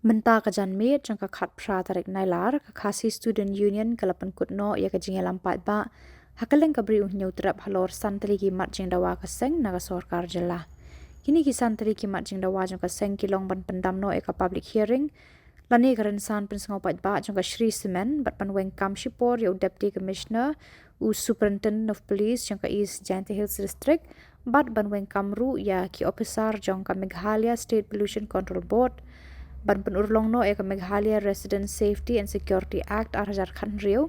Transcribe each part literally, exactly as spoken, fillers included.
Mynta ka janmiet jong ka khatphra tarik Nailar, ka Khasi Student Union ka la pynkut noh ïa ka jingïalam paidbah ha ka liang ka Bri u Hynñiewtrep halor san tylli ki mat jingdawa ka seng na ka sorkar jylla. Kine ki san tylli ki mat jingdawa jong ka seng ki long ban pyndam noh ïa ka public hearing lane ka rynsan pynsngew paidbah jong ka Shree Cement bad ban weng kam shipor ïa u Deputy Commissioner, u Superintendent of Police jong ka East Jaintia Hills District, bad ban weng kam ruh ïa ki ophisar jong ka Meghalaya State Pollution Control Board, ban pynurlong noh ïa ka Meghalaya Resident Safety and Security Act ar hajar khathynriew,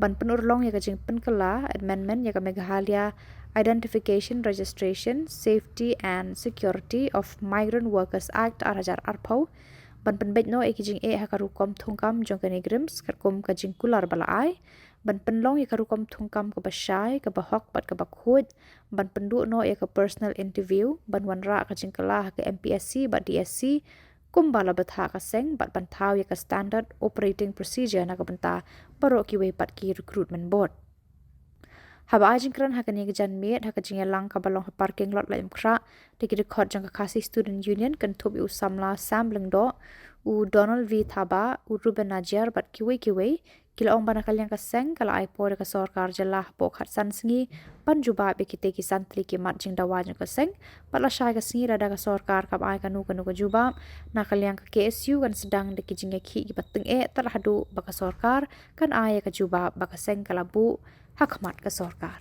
ban pynurlong ïa ka jingpynkylla, amendment, ïa ka Meghalaya Identification, Registration, Safety and Security of Migrant Workers Act ar hajar arphew, ban pynbeit noh ïa ki jingeh ha ka rukom thungkam jong kane ka RIMS katkum ka jingkular ba la ai, ban pynlong ïa ka rukom thungkam kaba shai, kaba hok bad kaba khuid, ban pynduh noh ïa ka personal interview, ban wanrah ka jingkylla ha ka M P S C bad D S C, kumba la bthah ka seng, bad ban thaw ïa ka standard operating procedure na ka bynta baroh kiwei pat ki recruitment board. Haba ai jingkren ha kane ka janmiet ha ka jingïalang kaba long ha parking lot Laitumkhrah, da ki dkhot jong ka Khasi Student Union kynthup ïa u samla Sam Lyngdoh, u Donald V Thabah, u Ruben Najiar bad kiwei kiwei, ki la ong ba na ka liang ka seng ka la ai por ïa ka sorkar jylla hapoh khatsan sngi ban jubab ïa kitei ki san tylli ki mat jingdawa jong ka seng, bad lashai ka sngi lada ka sorkar kam ai kano kano ka jubab, na ka liang ka K S U kan sdang da ki jingïakhih kiba tyngeh tad haduh ba ka sorkar kan ai ïa ka jubab ba ka seng ka la buh ha khmat ka sorkar.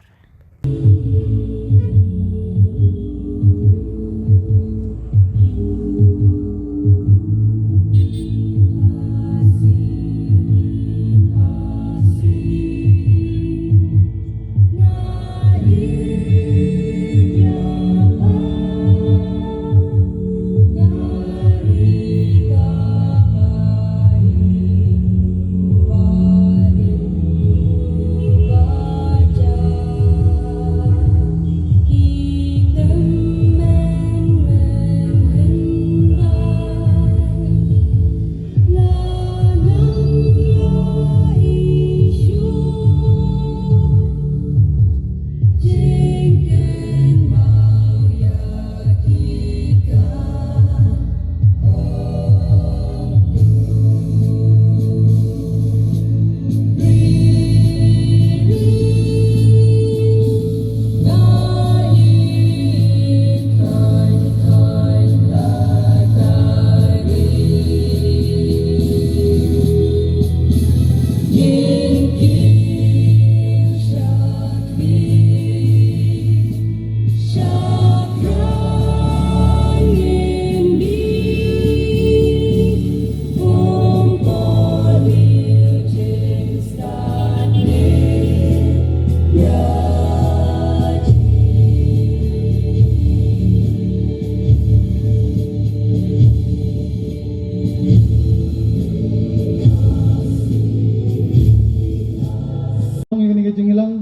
Ong ïa kane ka jingïalang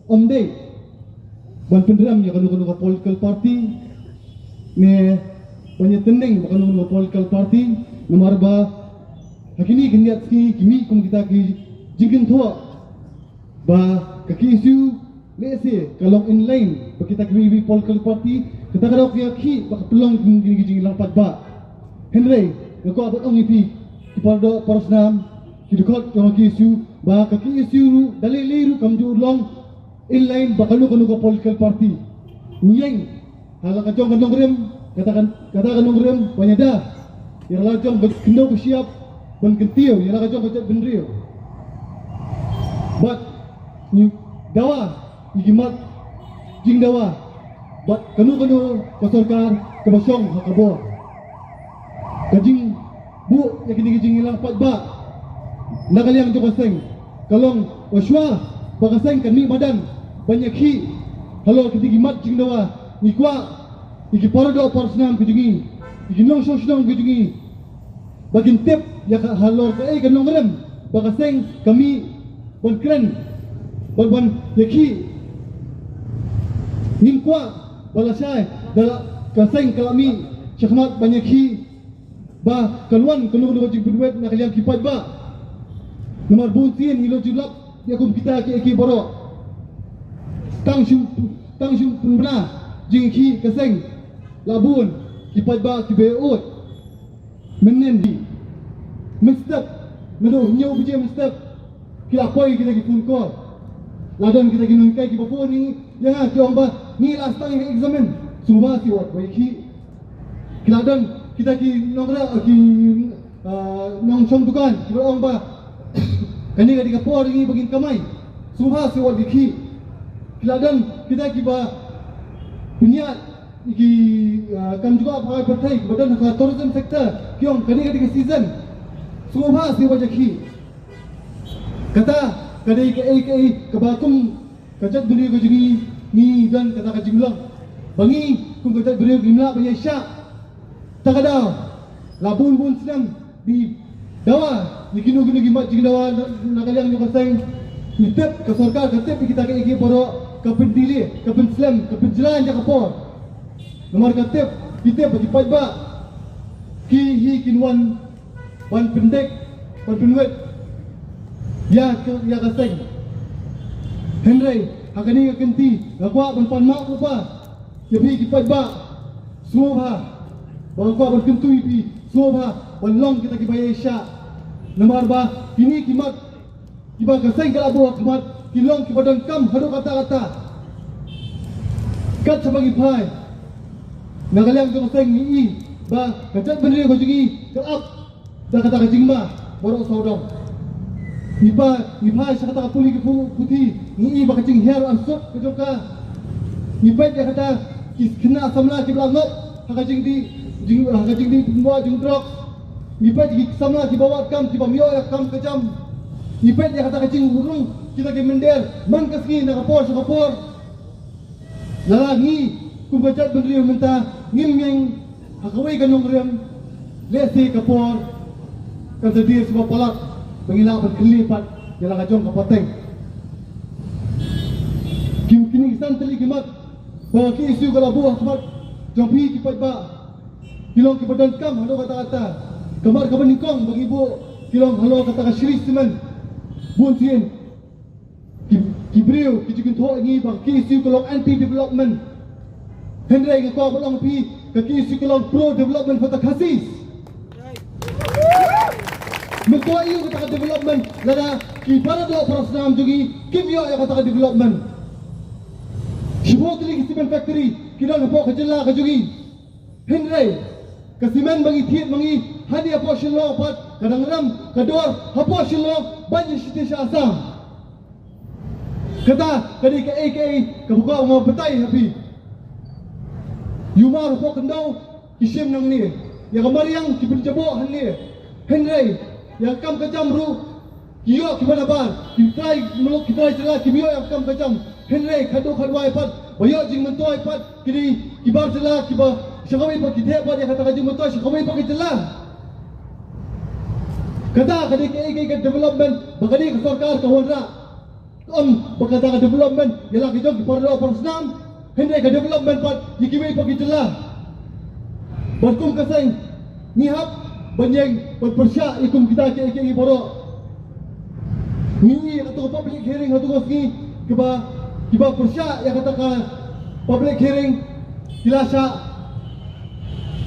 ym dei ban pynrem ïa kano kano ka political party ne ban ïatynning bad kano kano ka political party, namar ba ha kine ki khyndiat sngi ki mih kum kita ki jingkynthoh ba ka K S U lehse ka long in line bad kita kiwei kiwei political party, kata ka daw ka ïakhih ba ka pynlong kum kine ki jingïalang paidbah. Hynrei nga kwah ban ong ïa phi ki para doh para snam, ki dkhot jong ka K S U, ba ka K S U ruh da lei lei ruh kam ju long in line bad kano kano ka political party. Ngi ïeng ha la ka jong ka nongrim, kata ka, kata ka nongrim ban ïada ïa la ka jong ka khyndew ka shyiap ban kyntiew ïa la ka jong ka jaitbynriew. Bad ngi dawa ïa ki mat jingdawa bad kano kano ka sorkar kaba shong ha ka bor. Ka jingbuh ïa kine ki jingïalang paidbah na ka liang jong ka seng ka long ba shuwa ba ka seng kan mih madan ban ïakhih halor kine ki mat jingdawa, ngi kwah ïa ki para doh para snam ki jong ngi, ïa ki nongshong shnong ki jong ngi, ba kin tip ïa ka halor kaei ka nongrim ba ka seng ka mih ban kren bad ban ïakhih. Ngim kwah ba lashai da la ka seng ka la mih shakhmat ban ïakhih ba kan wan kano kano ka jingpynwit na ka liang ki paidbah. Namar bun sien ngi la ju lap ïa kum kita kiei kiei baroh. Tang shu, tang shu pynbna jingïakhih ka seng la bun ki paidbah kiba ïoh. Mynnin hi Naduh hynñiew baje mynstep ki la poi kita ki phone call. La don kita ki nonghikai kiba phone ïa nga, ki ong ba ngi la sdang ïa ka examen. Sngewbha shuwa wat ïakhih. Ki la don kita ki nongrep, ki, ah, nongshong dukan kiba ong ba kane ka dei ka por ïa ngi ba ngin kamai. Sngewbha shuwa wat ïakhih. Ki la don kita kiba pynïaid ïa ki, ah, kam jngoh ba ka pyrthei kiba don ha ka tourism sector, ki ong kane ka dei ka season. Sngewbha shuwa wat ïakhih. Kata ka dei kaei kaei kaba kum ka jaitbynriew ka jong ngi, ngi don kata ka jinglong ba ngi kum ka jaitbynriew ngim lah ban ïaishah. Ta ka daw la bun bun snem ngi dawa ïa kino kino ki mat jingdawa na, na ka liang jong ka seng. Ngi tip, ka sorkar ka tip ïa kita kiei kiei baroh, ka pyndelay, ka pynslem, ka pynjlan ïa ka por. Namar ka tip, ki tip ba ki paidbah ki hi kin wan ban pyndik, ban pynwit ïa ka, ïa ka seng. Hynrei ha kane ka kynti nga kwah ban pan map lypa ïa phi ki paidbah. Sngewbha, ba nga kwah ban kyntu ïa phi, sngewbha ban long kita kiba ïaishah. Namar ba kine ki mat kiba ka seng ka la buh ha khmat ki long kiba donkam haduh katta katta. Kat shaba ngi phai na ka liang jong ka seng ngi i ba ka jaitbynriew ka jong ngi ka ap da kata ka jingma baroh sawdong. Ngi phai, ngi phai sha kata ka pule ki pu-, puthi, ngi i ba ka jinghiar arsut ka jong ka. Ngi peit ïa kata ki khynnah samla kiba la ngop ha ka jingdih, jing, ha ka jingdih pynbor jingdrok. Ngi peit ïa ki samla kiba wad kam, kiba ym ïoh ïa ka kam ka jam. Ngi peit ïa kata ka jingrung kita ki mynder man ka sngi na ka por sha ka por. Lada ngi kum ka jaitbynriew mynta ngim ïeng ha kawei ka nongrim, lehse ka por kan sa dei shuwa palat ba ngi lah ban kylli pat ïa la ka jong ka pateng. Ki, kine ki san tylli ki mat ba ka KSU ka la buh ha khmat jong phi ki paidbah ki long kiba donkam halor kata kata. Ka mat kaba nyngkong ba ngi buh ki long halor kata ka Shree Cement. Bun sien ki, ki briew ki ju kynthoh ïa ngi ba ka KSU ka long anti development. Hynrei nga kwah ban ong ïa phi, ka KSU ka long pro development for the Khasis. Mynta ïoh kata ka development lada ki para doh para snam jong ngi kim ïoh ïa kata ka development. Shiphew tylli ki cement factory ki don hapoh ka jylla ka jong ngi. Hynrei ka cement ba ngi thied ma ngi hangne hapoh Shillong pat ka dang rem ka dor hapoh Shillong ban ïa shiti sha Assam. Kata ka dei kaei kaei kaba kwah nga batai ha phi. Ïa u mar hapoh khyndew ki shim nangne, ïa ka mariang ki pynjaboh hangne. Hynrei ïa ka kam ka jam ruh ki ïoh kiba nabar, ki trai muluk ki trai jylla kim ïoh ïa ka kam ka jam. Hynrei khatduh khatwai pat ba ïoh jingmyntoi pat ki dei ki bar jylla kiba sha kawei pat ki theh pat ïa kata ka jingmyntoi sha kawei pat ka jylla. Kata ka dei kaei kaei ka development ba ka dei ka sorkar ka wanrah. Ym ba kata ka development ïa la ki jong ki para doh para snam, hynrei ka development pat ïa kiwei pat ki jylla. Bad kum ka seng ngi hap ban ïeng ban pyrshah ïa kum kita kiei kiei baroh. Ngi ïa kata ka public hearing ha tu ka sngi kiba, kiba pyrshah ïa kata ka public hearing ki la shah,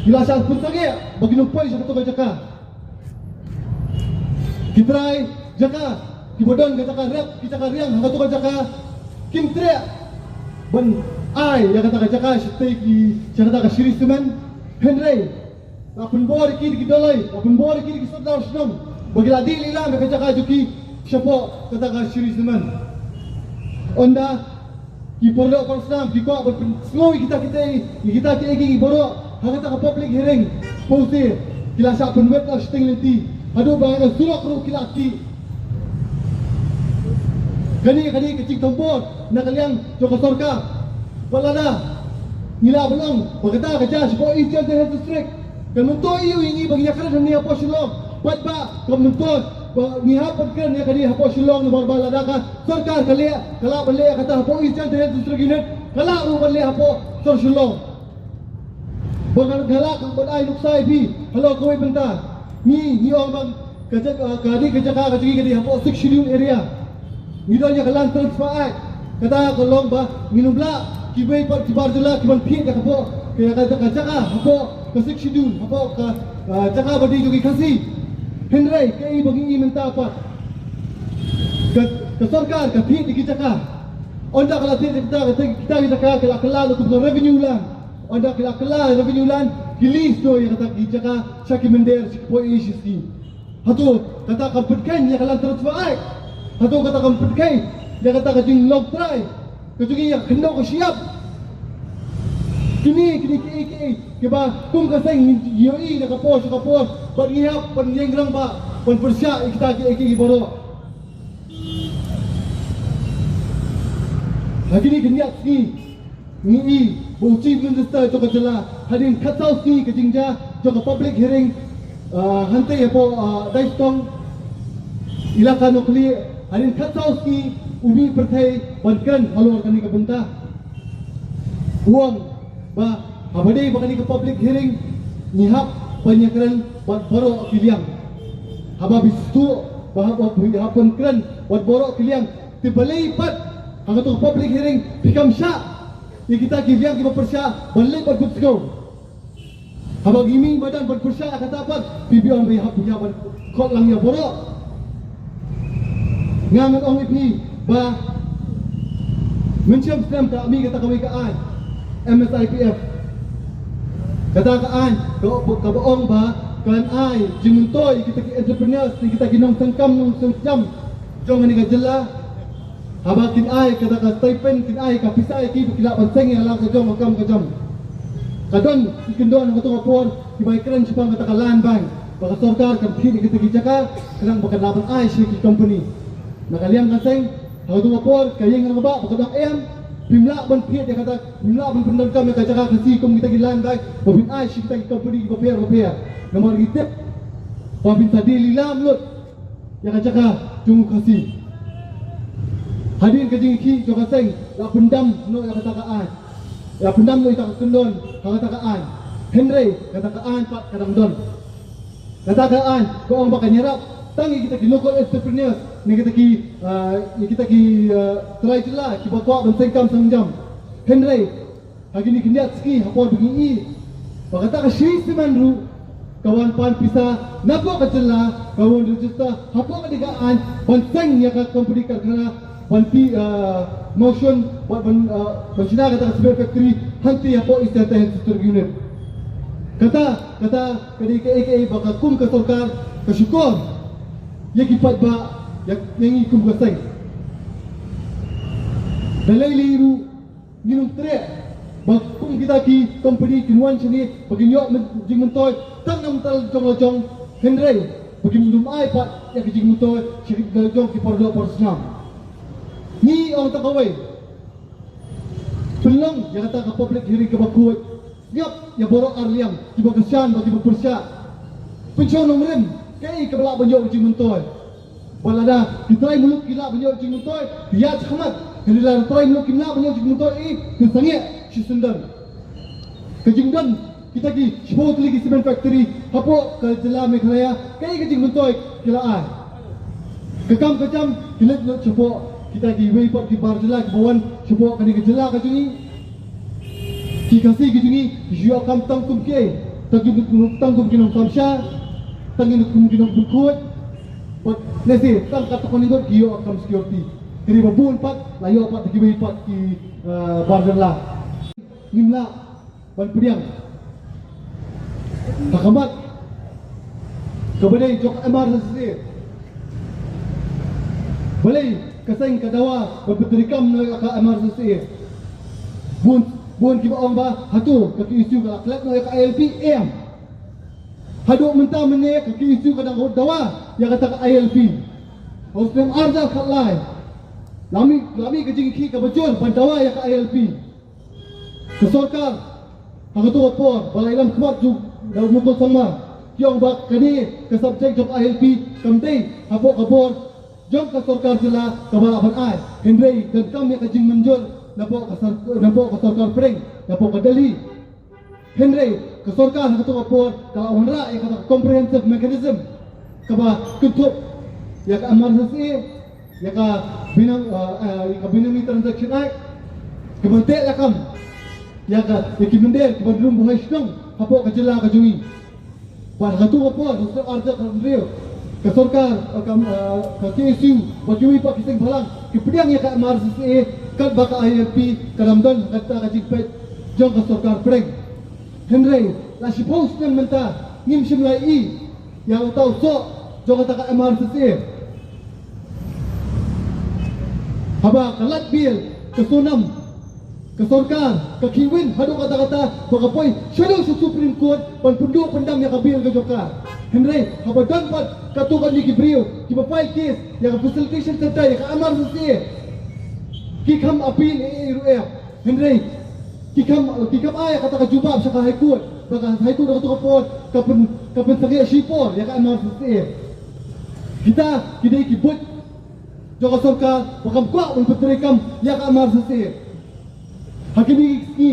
ki la shah pynsangeh ba kin ym poi sha kata ka jaka. Ki trai jaka kiba don ka jaka rep, ki jaka riang ha katu ka jaka kim treh ban ai ïa kata ka jaka shatei ki, sha kata ka Shree Cement. Hynrei la pynbor ïa ki da ki dolloi, la pynbor ïa ki da ki sordar shnong ba ki la dih lilam ïa ka jaka jong ki shapoh kata ka Shree Cement. Ynda ki para doh para snam ki kwah ban pynsngew ïa kita kiei, ïa kita kiei kiei baroh ha kata ka public hearing, sngewsih ki la shah pynwit noh shiteng lynti, haduh ba ka surok ruh ki la tih. Kane, kane ka jingthombor na ka liang jong ka sorkar. Bad lada ngi lah ban ong ba kata ka jia shapoh East Jaintia Hills District, kan myntoi aiu ïa ngi ba ngi ïakren hangne hapoh Shillong? Paidbah, kan myntoi ba ngi hap ban kren ïa kane hapoh Shillong namar ba lada ka sorkar ka leh, ka lah ban leh kata hapoh East Jaintia Hills District Unit, ka lah ruh ban leh hapoh sor Shillong. Ba ka, ka lah ban ai nuksa ïa phi halor kawei bynta. Ngi, ngi ong ba ka jaka, ka dei ka jaka ka jong ngi ka dei hapoh Sixth Schedule area. Ngi don ïa ka Land Transfer Act. Kata ka long ba ngin ym lah kiwei pat ki bar jylla ki ban thied ïa ka hapoh ka, ka, ka jaka hapoh ka Sixth Schedule, hapoh ka, ah, jaka ba dei jong ki Khasi. Hynrei kaei ba ngi i mynta pat, ka, ka sorkar ka thied ïa ki jaka. Ynda ka la thied ïa kita, kita, kita ki jaka, ka la kylla ïa ka revenue land. Ynda ka la kylla revenue land, ki lease noh ïa kata ki jaka sha ki mynder, sha ki poi ïa shi sngi. Hato kata kam pynkheiñ ïa ka Land Transfer Act? Hato kata kam pynkheiñ ïa kata ka jinglong trai ka jong ngi, ïa ka khyndew ka shyiap? Kine, kine kiei kiei kiba kum ka seng ngi ïohi na ka por sha ka por, bad ngi hap ban ïeng rangbah ban pyrshah ïa kita kiei kiei baroh. Ha kine ki khyndiat sngi ngi i ba u Chief Minister jong ka jylla, hadien khatsaw sngi ka jingjia jong ka public hearing, ah, hangtei hapoh, ah, Daistong, Elaka Nohkhlieh, hadien khatsaw sngi u mih pyrthei ban kren halor kane ka bynta. U ong ba haba dei ba kane ka public hearing, ngi hap ban ïakren bad baroh ki liang. Haba phi sngewthuh ba hap, hap, hap ban kren bad baroh ki liang, te balei pat ha kato ka public hearing phi kam shah ïa kita ki liang kiba pyrshah ban leit bad bud sngewbha? Haba ngi mih madan ban pyrshah ïa kata pat, phi biang, phi hap, phi hap ban khot lang ïa baroh. Nga ngan ong ïa phi ba mynshem snem ka la mih kata kawei ka aiñ, M S I P F. Kata ka aiñ ka, kaba ong ba kan ai jingmyntoi ïa kita ki entrepreneurs, ïa kita ki nongseng kam nongseng jam jong kane ka jylla. Haba kin ai kata ka stipend, kin ai ka pisa ïa ki ba ki lah ban seng ïa la ka jong ka kam ka jam. Ka don ki kyndon ha kato ka por kiba ïakren shaphang kata ka land bank, ba ka sorkar kan thied ïa kita ki jaka khnang ba kan lah ban ai sha ki company. Na ka liang ka seng, ha kato ka por ka ïeng rangbah ba ka dang em, phim lah ban thied ïa kata, phim lah ban pyndonkam ïa ka jaka Khasi kum kita ki land bank ba phin ai sha kita ki company kiba pher ba pher. Namar ngi tip ba phin sa die lilam lut ïa ka jaka jong u Khasi. Hadien ka jingïakhih jong ka seng, la pyndam noh ïa kata ka aiñ, la pyndam noh ïa kata ka kyndon ha kata ka aiñ. Hynrei kata ka aiñ pat ka dang don. Kata ka aiñ ka ong ba kan ïarap tang ïa kita ki local entrepreneurs, ne kita ki, ah, ïa kita ki, ah, trai jylla kiba kwah ban seng kam seng jam. Hynrei ha kine ki khyndiat sngi, ha por ba ngi i ba kata ka shree cement ruh ka wan pan pisa napoh ka jylla, ka wan register hapoh kane ka aiñ ban seng ïa ka company karkhana, ban plie, ah, motion ban, ban, ah, ban shna kata ka cement factory hangtei hapoh East Jaintia Hills District Unit. Kata, kata ka dei kaei kaei ba ka kum ka sorkar ka shukor ïa ki paidbah, ïa, ïa ngi kum ka seng. Da lei lei ruh ngin ym treh ba kum kita ki company kin wan shane ba kin ïoh jingmyntoi tang na bynta la jong la jong, hynrei ba kin ym ai pat ïa ka jingmyntoi sha ki la jong ki paralok parasnam. Ngi ong tang kawei, pynlong ïa kata ka public hearing kaba khuid. Sngap ïa baroh arliang kiba kyrshan bad kiba pyrshah. Pynshong nongrim kaei kaba lah ban ïoh jingmyntoi. Ba lada ki trai muluk ki lah ban ïoh jingmyntoi, ki ïaid shakhmat. Hynrei lada trai muluk kim lah ban ïoh jingmyntoi, eh, kin sangeh shisyndon. Ka jingdon kita ki shiphew tylli ki cement factory hapoh ka jylla Meghalaya, kaei ka jingmyntoi ki la ai? Ka kam ka jam ki leit lut shapoh kita kiwei pat ki bar jylla kiba wan shapoh kane ka jylla ka jong ngi. Ki Khasi ki jong ngi ki shu ïoh kam tang kum kiei? Tang kum, tang kum ki nongsamshar, tang kum ki nongpynkhuid. Bad lehse tang katto katne ngut ki ïoh kam security. Hynrei ba bun pat la ïoh pat da kiwei pat ki, eh, bar jylla. Ngim lah ban pdiang ha ka mat kaba dei jong ka M R S S A. Balei ka seng ka dawa ban pyntreikam noh ïa ka M R S S A? Bun, bun kiba ong ba hato ka K S U ka la klet noh ïa ka I L P? Em. Haduh mynta mynne ka K S U ka dang dawa ïa kata ka I L P. Ha u snem ar hajar khatlai la mih, la mih ka jingïakhih kaba jur ban dawa ïa ka I L P. Ka sorkar ha kato ka por, ba la ïalam khmat jong u Mukul Sangma, ki ong ba kane ka subject jong ka I L P kam dei hapoh ka bor jong ka sorkar jylla kaba lah ban ai. Hynrei donkam ïa ka jingmynjur napoh ka sor-, napoh ka sorkar pdeng, napoh ka Delhi. Hynrei ka sorkar ha kato ka por ka la wanrah ïa kata ka comprehensive mechanism kaba kynthup ïa ka M R S S A, ïa ka binam-, ah, ah, ïa ka Benami Transaction Act, kiban teh lakam ïa ka, ïa ki mynder kiban rung buhai shnong hapoh ka jylla ka jong ngi. Bad ha kato ka por, ha u snem ar hajar khathynriew, Ka sorkar, ka, ka K S U, bad kiwei pat ki seng bhalang ki pdiang ïa ka M R S S A, katba ka I L P ka dang don ha kata ka jingpeit jong ka sorkar pdeng. Hynrei la shiphew snem mynta ngim shym la ïohi ïa uta u soh jong kata ka M R S S A. Haba ka Lat Bill, ka Sonam, ka sorkar ka khih win haduh katta katta ba ka poi shaduh sha Supreme Court ban pynduh pyndam ïa ka bill ka jong ka. Hynrei haba don pat katto katne ki briew kiba file case ïa ka Facilitation Centre, ïa ka M R S S A, ki kham appeal ei ei ruh em. Hynrei ki kham, ki kham ai ïa kata ka jubab sha ka High Court, ba ka High Court ha katto ka por ka pyn, ka pynsangeh shipor ïa ka M R S S A. Kita ki dei ki buit jong ka sorkar ba kam kwah ban pyntreikam ïa ka M R S S A. Ha kine ki sngi,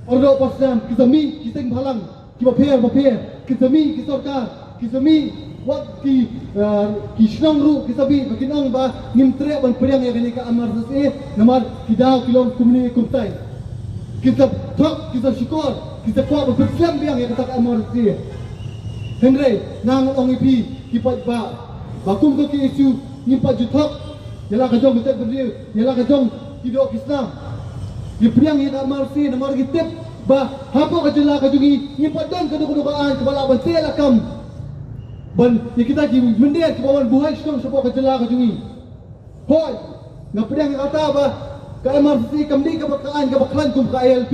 ardo parsnam, ki sa mih ki seng bhalang kiba pher bapher, ki sa mih ki sorkar, ki sa mih wat ki, eh, ki shnong ruh ki sa mih, ba kin ong ba ngim treh ban pdiang ïa kane ka M R S S A namar ki daw ki long kumne kumtai. Ki sa thok, ki sa shukor, ki sa kwah ban pynslem biang ïa kata ka M R S S A. Hynrei nga ngan ong ïa phi ki paidbah ba kum ka K S U ngim pat ju thok ïa la ka jong ka jaitbynriew, ïa la ka jong ki doh ki snam. Ngi pdiang ïa ka M R S S A namar ngi tip ba hapoh ka jylla ka jong ngi ngim pat don kano kano ka aiñ kaba lah ban teh lakam ban ïa kita ki mynder kiba wan buhai shnong shapoh ka jylla ka jong ngi. Hooid, nga pdiang ïa kata ba ka M R S S A kam dei kaba ka aiñ kaba khlaiñ kum ka I L P.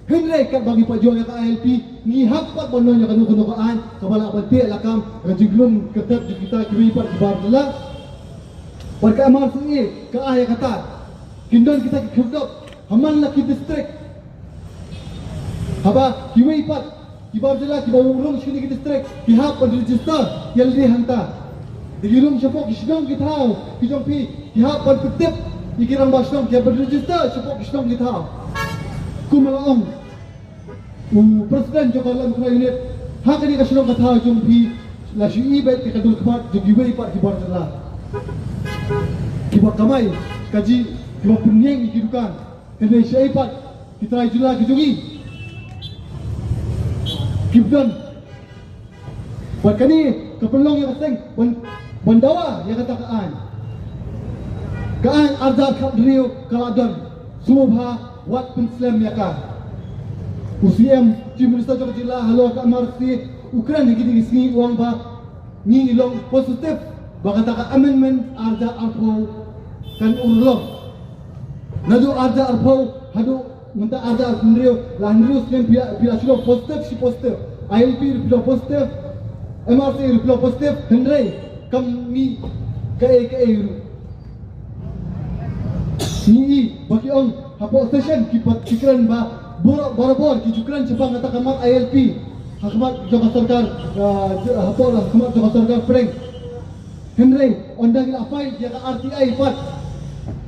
Hynrei katba ngi pat ju ïoh ïa ka I L P, ngi hap pat ban don ïa kano kano ka aiñ kaba lah ban teh lakam ka jinglong kyrtep jong kita kiwei pat ki bar jylla. Bad ka M R S S A ka ai ïa kata. Kin don kita ki khyrdop ha man la ki district. Haba kiwei pat ki bar jylla kiba rung sha kine ki district ki hap ban register ïa lade hangta. Da ki rung shapoh ki shnong ki thaw ki jong phi, ki hap ban pyntip ïa ki rangbah shnong, ki hap ban register shapoh ki shnong ki thaw. Kumba la ong u president jong ka Laitumkhrah Unit, ha kane ka shnong ka thaw jong phi la shu i beit ïa ka dur khmat jong kiwei pat ki bar jylla kiba kamai kajih, kiba pynïeng ïa ki dukan. Hynrei shaei pat ki trai jylla ki jong ngi kiba don? Bad kane ka pynlong ïa ka seng ban, ban dawa ïa kata ka aiñ. Ka aiñ arhajar khathynriew ka la don. Sngewbha wat pynslem ïa ka. U C M, Chief Minister jong ka jylla, halor ka M R S S A u kren ha kine ki sngi, u ong ba ngi ngi long positive ba kata ka amendment arhajar arphew kan urlong. Naduh arhajar arphew haduh mynta arhajar arphew hynriew, la hynriew snem phi la, phi la shu long positive shi positive. I L P ruh phi long positive, M R S S A ruh phi long positive, hynrei kam mih kaei kaei ruh. Ngi i ba ki ong hapoh session ki pat ki kren ba bor, barabor ki ju kren shaphang kata ka mat I L P ha khmat jong ka sorkar, ah, hapoh, ha khmat jong ka sorkar pdeng. Hynrei ynda ngi la fight ïa ka R T I pat,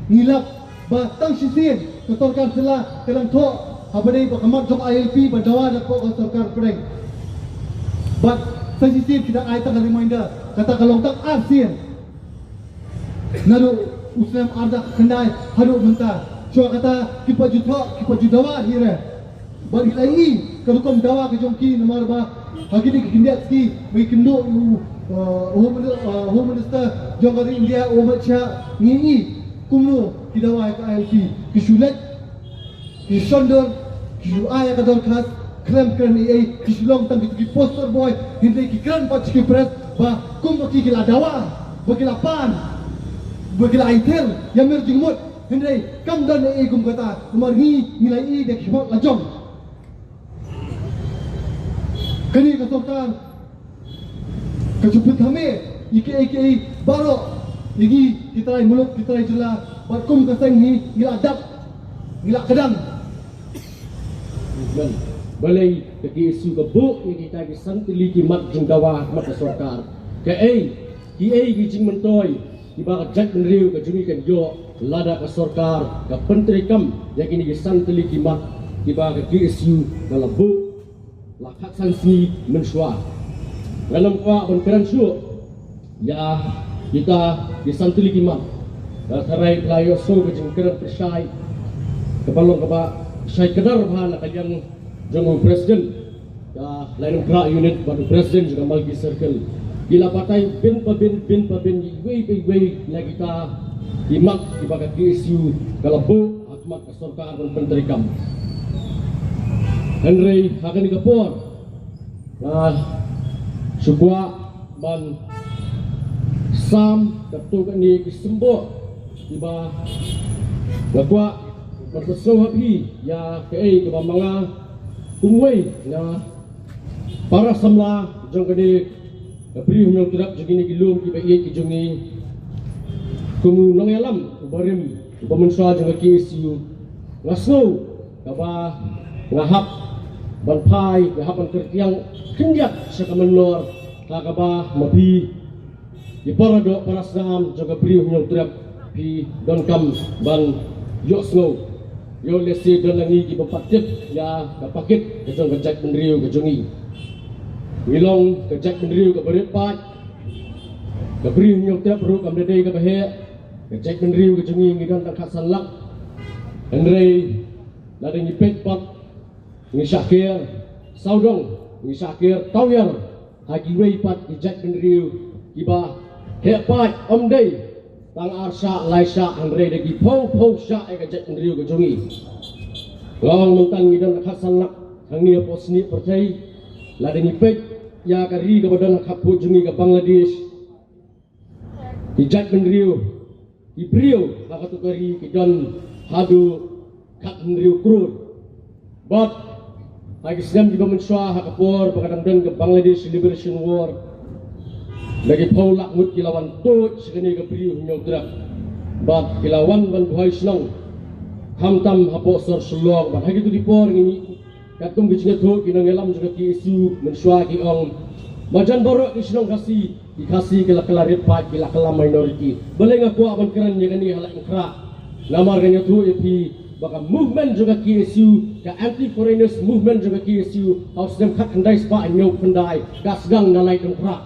ngi lap ba tang shisien ka sorkar jylla ka dang thoh haba dei ba ka mat jong I L P ba dawa da hapoh ka sorkar pdeng. Bad tang shisien ki dang ai tang ka reminder, kata ka long tang ar sien. Naduh u snem arhajar khyndai haduh mynta, shuwa kata ki pat ju thoh, ki pat ju dawa hi re. Bad ngi la i ka rukom dawa ka jong ki, namar ba ha kine ki khyndiat sngi ba ngi kynduh ïa u, uh, Home Mini-, uh, Home Minister jong ka ri India, u Amit Shah, ngi i kumno ki dawa ïa ka I L P. Ki shu leit, ki shu shon dur, ki shu ai ïa ka dorkhas, khlem kren ei ei, ki shu long tang ki, ki poster boy. Hynrei ki kren pat sha ki press ba kumba ki, ki la dawa, ba ki la pan, ba ki la aithir ïa mir jingmut. Hynrei kam don ei ei kum kata, namar ngi, ngi la i da ki khmat la jong. Kane ka sorkar ka ju pynthame ïa kiei kiei baroh ïa ngi ki trai muluk, ki trai jylla, bad kum ka seng hi ngi la dap, ngi la kdang. Balei ka K S U ka buh ïa kita ki san tylli ki mat jingdawa ha khmat ka sorkar? Kaei, kiei ki jingmyntoi kiba ka jaitbynriew ka jong ngi kan ïoh lada ka sorkar ka pyntreikam ïa kine ki san tylli ki mat kiba ka K S U ka la buh la khatsan sngi mynshuwa? Ngam kwah ban kren shuh ïa kita ki san tylli ki mat. Nga tharai phi la ïohsngew ka jingkren pyrshah kaba long kaba shai kdar bha na ka liang jong u President ka Laitumkhrah Unit bad u President jong ka Malki Circle. Ki la batai bin pa bin, bin pa bin, iwei pa iwei na kita ki mat kiba ka K S U ka la buh ha khmat ka sorkar ban pyntreikam. Hynrei ha kane ka por nga shu kwah ban sam katto katne ki symboh kiba nga kwah ban pynsngew ha phi ïa kaei kaba ma nga kumwei na para samla jong kane ka Bri Hynñiewtrep jong kine ki lum kiba ïeit ki jong ngi. Kum u nongïalam uba rim uba mynshuwa jong ka K S U, nga sngew kaba nga hap ban phai, nga hap ban kyrkiang khyndiat sha ka mynnor ha kaba ma phi ki para doh para snam jong ka Bri Hynñiewtrep phi donkam ban ïohsngew. Ïoh lehse don na ngi kiba pat tip ïa ka pakit ka jong ka jaitbynriew ka jong ngi. Ngi long ka jaitbynriew kaba rit paid. Ka Bri Hynñiewtrep ruh kam da dei kaba heh. Ka jaitbynriew ka jong ngi ngi don tang khatsan lak. Hynrei lada ngi peit pat ngi shah ker sawdong, ngi shah ker tawiar ha kiwei pat ki jaitbynriew kiba heh paid, ym dei tang ar shah lai shah, hynrei da ki phew phew shah ïa ka jaitbynriew ka jong ngi. Nga ong mynta ngi don khatsan lak hangne hapoh snieh pyrthei. Lada ngi peit ïa ka ri kaba don ha khappud jong ngi ka Bangladesh, ki jaitbynriew, ki briew ha kato ka ri ki don haduh khathynriew klur. Bad ha ki snem kiba mynshuwa, ha ka por ba ka dang don ka Bangladesh Liberation War, da ki phew lak ngut ki la wan tuid sha kane ka Bri Hynñiewtrep. Bad ki la wan ban buhai shnong, khamtam hapoh sor Shillong. Bad ha kito ki por ngi, katkum ki jingïathuh ki nongïalam jong ka K S U mynshuwa ki ong, marjan baroh ki shnong Khasi, ki Khasi ki la kylla rit paid, ki la kylla minority. Balei nga kwah ban kren ïa kane ha Laitumkhrah? Namar ngan ïathuh ïa phi ba ka movement jong ka K S U, ka anti foreigners movement jong ka K S U ha u snem khatkhyndai spah hynñiewphew khyndai ka sdang na Laitumkhrah.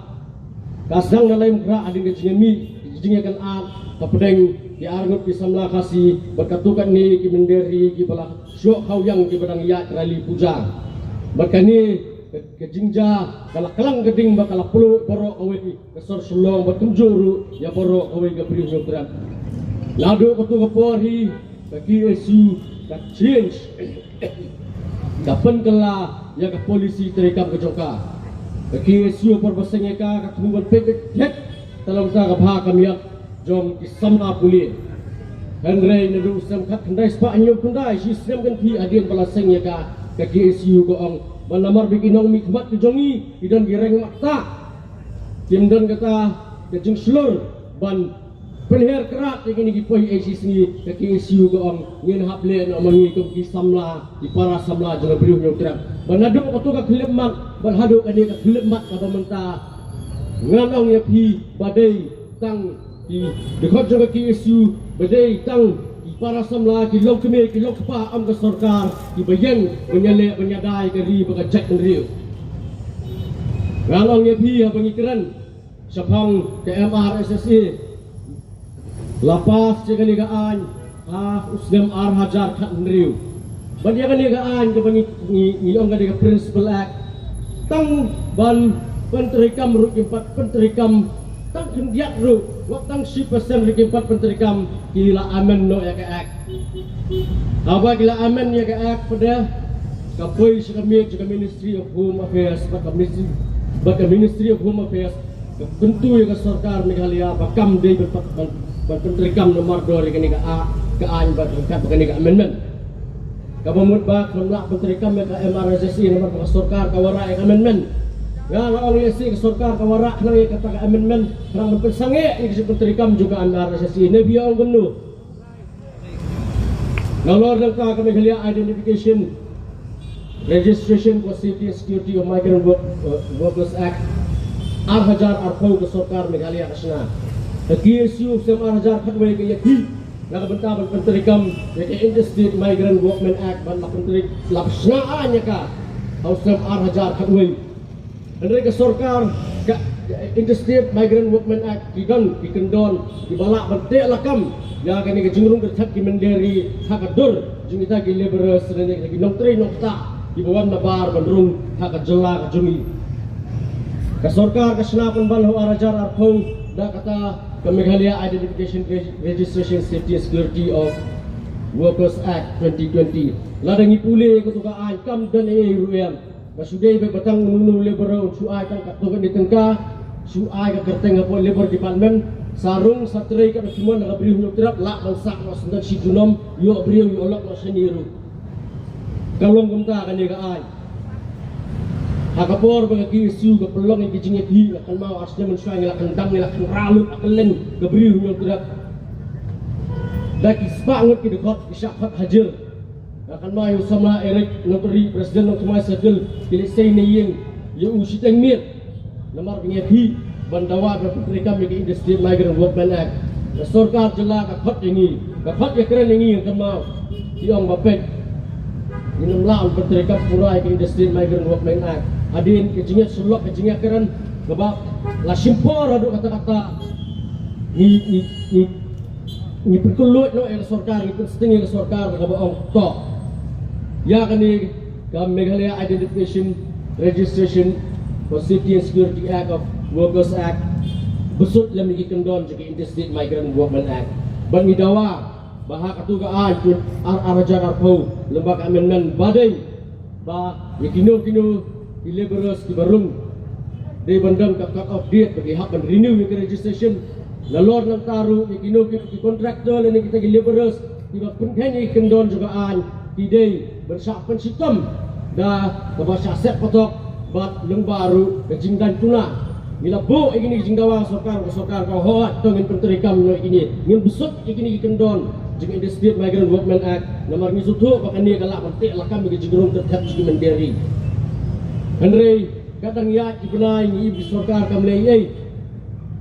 Ka sdang na Laitumkhrah hadien ka jingïamih, ka jingïakynad hapdeng ki arngut ki samla Khasi bad katto katne ki mynder ri kiba la shoh khaw ïang kiba dang ïaid rally puja. Bad kane ka, ka jingjia ka la klang ka ding bad ka la pynlut baroh kawei ka sor Shillong bad kumjuh ruh ïa baroh kawei ka Bri Hynñiewtrep. Naduh kato ka por hi ka K S U ka change, ka pynkylla ïa ka policy treikam ka jong ka. Ka K S U ha por ba seng ïa ka, ka thmu ban peit beit tang namar ka bha ka miat jong ki samla pule. Hynrei naduh u snem khatkhyndai spah hynñiewphew khyndai, shi snem kynthih hadien ba la seng ïa ka, ka K S U ka ong ba namar ba ki nongmihkhmat ki jong ngi ki don ki reng maktah, kim don kata ka jingshlur ban pynher krad ïa kine ki poi ei shi sngi. Ka K S U ka ong ngin hap leh noh ma ngi kum ki samla, ki para samla jong ka Bri Hynñiewtrep. Bad naduh kato ka khyllipmat bad haduh kane ka khyllipmat kaba mynta, ngan ong ïa phi ba dei tang ki dkhot jong ka K S U, ba dei tang ki para samla, ki longkmie ki longkpa, ym ka sorkar, kiba ïeng ban ïaleh ban ïada ïa ka ri bad ka jaitbynriew. Ngan ong ïa phi haba ngi kren shaphang ka M R S S A, la pass ïa kane ka aiñ ha u snem ar hajar khathynriew. Bad ïa kane ka aiñ kaba ngi, ngi, ngi ong ka dei ka Principal Act, tang ban pyntreikam ruh kim pat pyntreikam, tang khyndiat ruh, wat tang shi percent ruh kim pat pyntreikam, ki la amend noh ïa ka Act. Haba ki la amend ïa ka Act pat, ka poi sha ka miet jong ka Ministry of Home Affairs, bad ka Ministry, bad ka Ministry of Home Affairs ka kyntu ïa ka sorkar Meghalaya ba kam dei ban, ban, ban pyntreikam namar dor ïa kane ka a-, ka aiñ bad ryngkat bad kane ka amendment. Kaba mut ba kam lah pyntreikam ïa ka M R S S A namar ba ka sorkar ka wanrah ïa ka amendment. Nga la ong ïa shi ka sorkar ka wanrah khnang ïa kata ka amendment, khnang ban pynsangeh ïa ka jingpyntreikam jong ka M R S S A. Ne phi ong kumno? Nalor nangta ka Meghalaya Identification, Registration for Safety and Security of Migrant Work, uh, Workers Act, ar hajar arphew ka sorkar Meghalaya ka shna. Ka K S U snem ar hajar khatwei ka ïakhih na ka bynta ban pyntreikam ïa ka Interstate Migrant Workmen Act, bad la pyntreikam, la shna aiñ ïa ka ha u snem ar hajar khatwei. Hynrei ka sorkar, ka Interstate Migrant Workmen Act, ki don ki kyndon kiba lah ban teh lakam ïa kane ka jingrung kyrthep ki mynder ri ha ka dur jong kita ki labourers lane kita ki nongtrei nongktah kiba wan nabar ban rung ha ka jylla ka jong ngi. Ka sorkar ka shna pynban ha u ar hajar arphew da kata ka Meghalaya Identification Reg- Registration Safety and Security of Workers Act twenty twenty. Lada ngi pule katu ka aiñ kam don ei ei ruh ïa. Ka shu dei ba tang uno uno u laborer un shu ai tang katto katne tyngka, shu ai ka kyrteng hapoh Labour Department, sa rung sa trei katba kumne, ka briew hynñiew trep lah ban sah noh syndon shi junom, ïoh briew ïoh lok noh shane ruh. Ka long kumta kane ka aiñ. Ha ka por ba ka K S U ka pynlong ïa ki jingïakhih, nga kynmaw ar snem mynshuwa ngi la kyndam, ngi la kynrad lut ha kylleng ka briew hynñiew trep. Da ki spah ngut ki dkhot ki shah khot hajir. Nga kynmaw ïa u samla Eric Nongthymmai, President Nongthymmai Circle, ki leit sei na ïing ïa u shiteng miet. Namar ba ngi ïakhih ban dawa ban pyntreikam ïa ka Interstate Migrant Workmen Act. Ka sorkar jylla ka khot ïa ngi, ka khot ïakren ïa ngi, nga kynmaw. Ki ong ba peit, ngin ym lah ban pyntreikam pura ïa ka Interstate Migrant Workmen Act. Hadien ka jingïasyllok, ka jingïakren kaba la shim por haduh katta katta. Ngi, ngi, ngi, ngi pynkylluid noh ïa ka sorkar, ngi pynsting ïa ka sorkar kaba ong to. Ïa kane ka Meghalaya Identification Registration for Safety and Security Act of Workers Act, bsut lem ïa ki kyndon jong ka Interstate Migrant Workmen Act. Bad ngi dawa ba ha katu ka aiñ ar, ar hajar arphew, lyngba ka amendment, ba dei ba ïa kino kino ki labourers kiba rung, dei ban don ka cut off date ba ki hap ban renew ïa ka registration. Nalor nangta ruh ïa kino kino ki contractor lane kita ki labourers kiba pynkheiñ ïa ki kyndon jong ka aiñ, ki dei ban shah pynshitom da kaba shah set patok bad lyngba ruh ka jingdaiñ puna. Ngi la buh ïa kine ki jingdawa ha sorkar, ka sorkar ka hooid, to ngin pyntreikam noh ïa kine, ngin bsut ïa kine ki kyndon jong ka Interstate Migrant Workmen Act, namar ngi sngewthuh ba kane ka lah ban teh lakam ïa ka jingrung tyrthep jong ki mynder ri. Hynrei katba ïaid ki bnai ngi im, ka sorkar kam leh ei ei.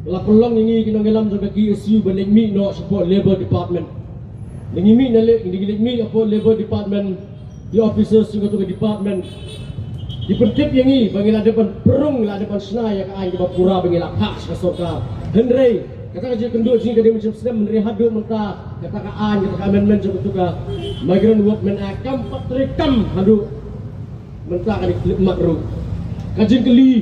La pynlong ïa ngi ki nongïalam jong ka K S U ban leit mih noh shapoh Labour Department. Ngi mih na leh, ngi leit mih shapoh Labour Department, ki officers jong katu ka department ki pyntip ïa ngi ba ngi la dep ban pynrung, la dep ban shna ïa ka aiñ kaba pura ba ngi la phah sha ka sorkar. Hynrei kata ka jingkynduh jong ngi ka dei mynshem snem, hynrei haduh mynta kata ka aiñ, kata ka amendment jong katu ka Migrant Workmen Act kam pat treikam haduh mynta, ka dei khyllipmat ruh. Ka jingkylli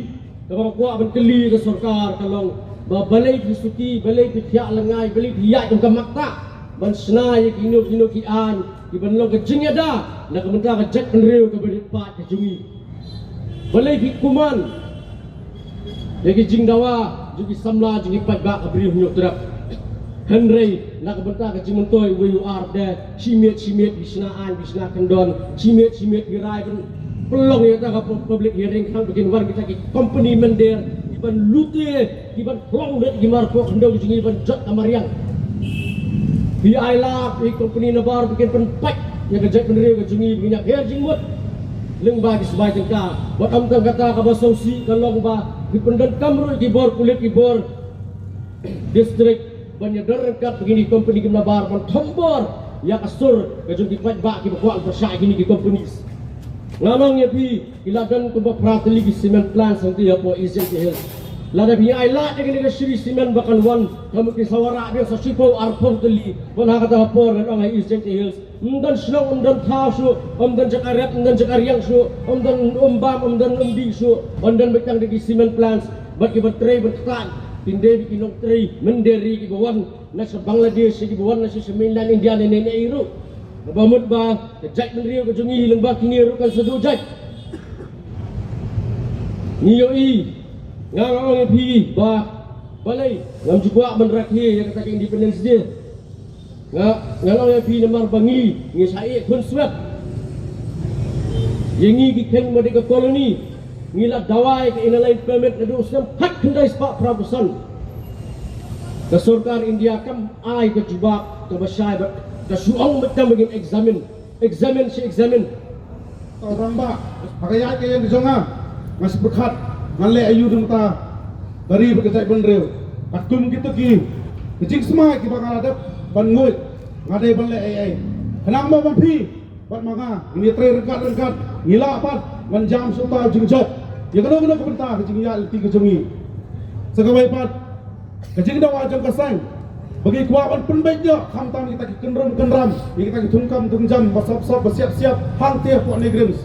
kaba nga kwah ban kylli ïa ka sorkar ka long ba balei phi suki, balei phi thiah lyngngai, balei phi ïaid kum ka maktah ban shna ïa kino kino ki aiñ kiban long ka jingïada na ka bynta ka jaitbynriew kaba rit paid ka jong ngi. Balei phi kuman ïa ki jingdawa jong ki samla jong ki paidbah ka briew hynñiew trep. Hynrei na ka bynta ka jingmyntoi uwei u ar de, shi miet shi miet phi shna aiñ, phi shna kyndon, shi miet shi miet phi rai ban pynlong ïa kata ka pu-, public hearing khnang ba kin wan kita ki company mynder kiban lute, kiban pynlong lut ki mar poh khyndew jong ngi ban jot ka mariang. Phi ai lad ïa ki company nabar ba kin pynpait ïa ka jaitbynriew ka jong ngi ba ngin ïapher jingmut lyngba ki sbai tyngka. Bad ym tang kata, kaba sngewsih ka long ba phi pyndonkam ruh ïa ki bor pulit, ki bor district ban ïadon ryngkat bad kine ki company kim nabar ban thombor ïa ka sur ka jong ki paidbah kiba kwah ban pyrshah ïa kine ki companies. Nga ong ïa phi, ki la don kumba phra tylli ki cement plants hangtei hapoh East Jaintia Hills. Lada phi ai lad ïa kane ka Shree Cement ba kan wan, ka mut ki sa wanrah biang sa shiphew arphew tylli ban ha kata ka por, ngan ong, ha East Jaintia Hills ym don shnong, ym don thaw shuh, ym don jaka rep, ym don jaka riang shuh, ym don um bam, ym don um dih shuh, ym don beit tang da ki cement plants. Bad kiba trei ban ktah kin dei beit ki nongtrei mynder ri kiba wan na sha Bangladesh, kiba wan na sha, sha mainland India ne, ne, ne ei ruh. Kaba mut ba ka jaitbynriew ka jong ngi lyngba kine ruh kan sa duh jait. Ngi ïohi, nga, nga ong ïa phi ba balei ngam ju kwah ban rakhe ïa kata ka Independence Day. Nga, nga ong ïa phi namar ba ngi, ngi sa ïeh khun swet ïa ngi ki kheiñ ba dei ka colony. Ngi la dawa ïa ka Inner Line Permit naduh u snem khatkhyndai spah phra phew san. Ka sorkar India kam ai ka jubab kaba shai bad ka shu ong beit tang ba ngin examine. Examine shi examine. Tang rangbah, ha ka ïaid ka ïeng ka jong nga, nga shu pyrkhat ngan leh aïu na ka bynta ka ri bad ka jaitbynriew. Katkum kito ki, ki jingsmai kiba nga la dep ban nguid, nga dei ban leh ei ei. Khnang ba ma phi bad ma nga ngin ïatrei ryngkat ryngkat, ngi lah pat ban jam shuh ta jingjop ïa kano kano ka bynta ka jingïaid lynti ka jong ngi. Sa kawei pat, ka jingdawa jong ka seng ba ngi kwah ban pynbeit ïa, khamtam ïa kita ki kynrum kynram, ïa kita ki thungkam thungjam ba sop sop, ba siap siap hangtei hapoh NEIGRIHMS.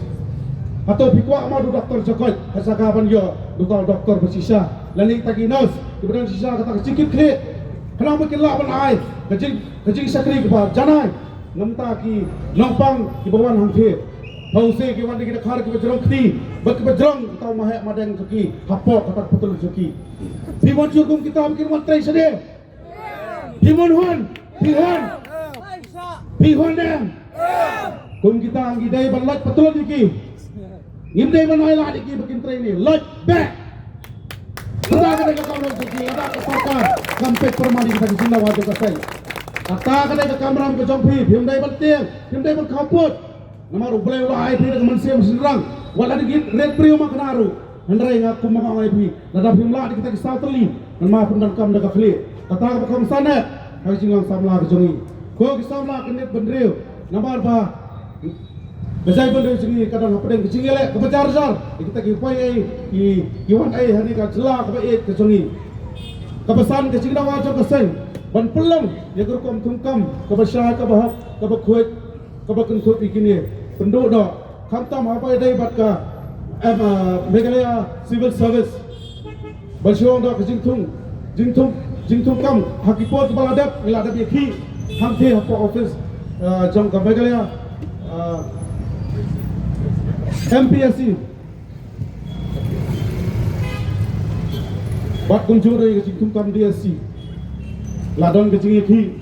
Hato phi kwah ma u Doctor Jakoit ha jaka ban ïoh Uta u doktor ba shisha lane kita ki nurse kiba don shisha kata ka jingkitkhlieh. Khnang ba kin lah ban ai ka jing, ka jingshakri kaba janai na bynta ki nongpang kiba wan hangthie. Pawse ki wan da ki dkhar kiba jrong kti bad kiba jrong uta u maheh madeng jong ki hapoh kata ka patlun jong ki. Phi mon shuh kum kita ba kin wan trei shane? Phi mon hun, phi hun, phi hun em? Kum kita ngi dei ban lait patlun ïa ki. Ngim dei ban ai lad ïa ki ba kin trei ne lait beh. Kata ka dei ka kamram jong ki, lada ka sorkar kam peit pyrman ïa kita ki jingdawa jong ka seng. Kata ka dei ka kamram ka jong phi, phim dei ban tieng, phim dei ban khappud. Namar U Blei u la ai phi da ka mynsiem shynrang. Wat la da ki rit briew ma kane ruh. Hynrei nga kum ma nga ong ïa phi, lada phim lah da kita ki saw tylli, ngan ma pyndonkam da ka khlieh. Kata kaba kongsan eh ha ka jinglong samla ka jong ngi. Ko ki samla ka net bynriew, namar ba ka jaitbynriew jong ngi ka don hapdeng ka jingïaleh kaba jar jar. Ïa kita ki poi ei ki, ki wan ei ha kane ka jylla kaba ïeit ka jong ngi. Kaba san, ka jingdawa jong ka seng ban pynlong ïa ka rukom thungkam kaba shai, kaba hok, kaba khuid, kaba kynthup ïa kine, pynduh noh. Khamtam haba ïadei bad ka, em, ah, Meghalaya Civil Service. Ba shu ong da ka jingthung, jingthung, jingthungkam ha ki por ba la dep, ngi la dep ïakhih hangthie hapoh office, ah, jong ka Meghalaya, ah, M P S C. Bad kumjuh ruh ïa ka jingthungkam D S C. La don ka jingïakhih.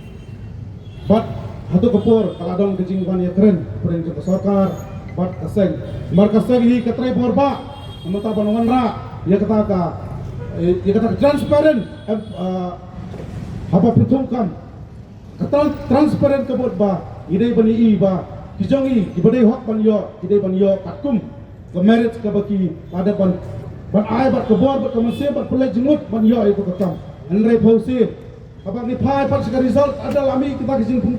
Bad hato ka por ka la don ka jingwan ïakren hapdeng jong ka sorkar bad ka seng. Namar ka seng hi ka trei bor bha. Namar ta ban wanrah ïa kata ka, eh, ïa kata ka transparent, em, ah, haba pynthungkam. Ka tran-, transparent ka mut ba ngi dei ban ïohi ba ki jong ngi kiba dei hok ban ïoh, ki dei ban ïoh katkum ka merit kaba ki la dep ban, ban ai bad ka bor bad ka mynsiem bad pynleit jingmut ban ïoh ïa ka kam. Hynrei pawse haba ngi phai pat sha ka result, lada la mih kita ki jingpyn-,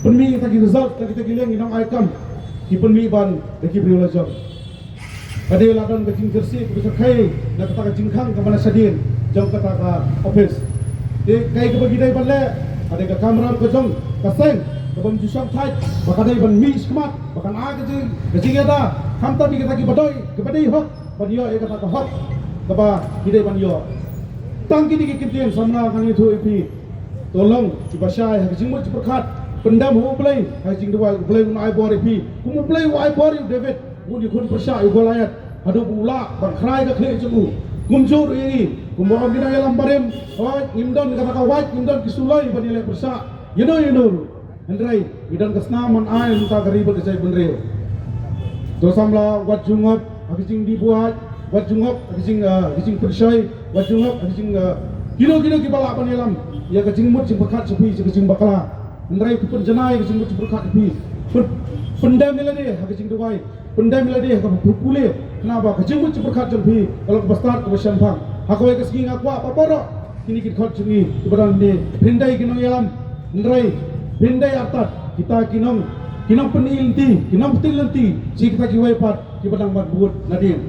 pynmih kita ki result na kita ki liang ki nongai kam, ki pynmih ban da ki briew la jong. Ka dei la don ka jingjyrsieh kaba shyrkhei na kata ka jingkhang kaba na shadien jong kata ka office. Te kaei kaba ngi dei ban leh, ka dei ka kamram ka jong ka seng kaba ym ju shongthait, ba ka dei ban mih shakhmat, ba kan ai ka jing, ka jingïada khamtam ïa kita kiba dei, kiba dei hok ban ïoh ïa kata ka hok kaba ngi dei ban ïoh. Tang kine ki kyntien samla ngan ïathuh ïa phi. To long kiba shai ha ka jingmut jingpyrkhat, pyndem ha U Blei ha ka jingduwai, U Blei un ai bor ïa phi kum U Blei u ai bor ïa u David, u nongïakhun pyrshah ïa u Goliath, haduh ba u lah ban khrai ka khlieh jong u. Kumjuh ruh ïa ngi, kumba ong ki nongïalam barim, hooid ngim don kata ka wait, ngim don ki suloi ban ïaleh pyrshah ïano ïano ruh. Hynrei ngi don ka snam ban ai na ka bynta ka ri bad ka jaitbynriew. To samla wat ju ngop ha ka jingdih buaid, wat ju ngop ha ka jing, ah, ka jingpynshoi, wat ju ngop ha ka jing, ah, kino kino kiba lah ban ïalam ïa ka jingmut jingpyrkhat jong phi sha ka jingbakla. Hynrei to pynjanai ïa ka jingmut jingpyrkhat jong phi. Pyn, pyndem ïa lade ha ka jingduwai, pyndem ïa lade ha kaba pule, khnang ba ka jingmut jingpyrkhat jong phi ka long kaba stad kaba shemphang. Ha kawei ka sngi nga kwah ba baroh kine ki dkhot jong ngi kiba don hangne, phin dei ki nongïalam, hynrei phin dei artat kita ki nong, ki nongpyni lynti, ki nongpyni lynti sha kita kiwei pat kiba dang ban bud nadien.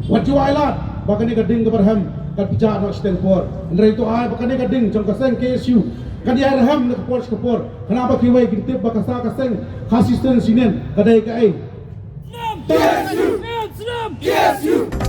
Wat ju ai lad ba kane ka ding kaba rhem kan pynjah noh shiteng por. Hynrei to ai ba kane ka ding jong ka seng K S U kan ïai rhem na ka por sha ka por, khnang ba kiwei kin tip ba ka sa ka seng Khasi Students' Union ka dei kaei. K S U! K S U!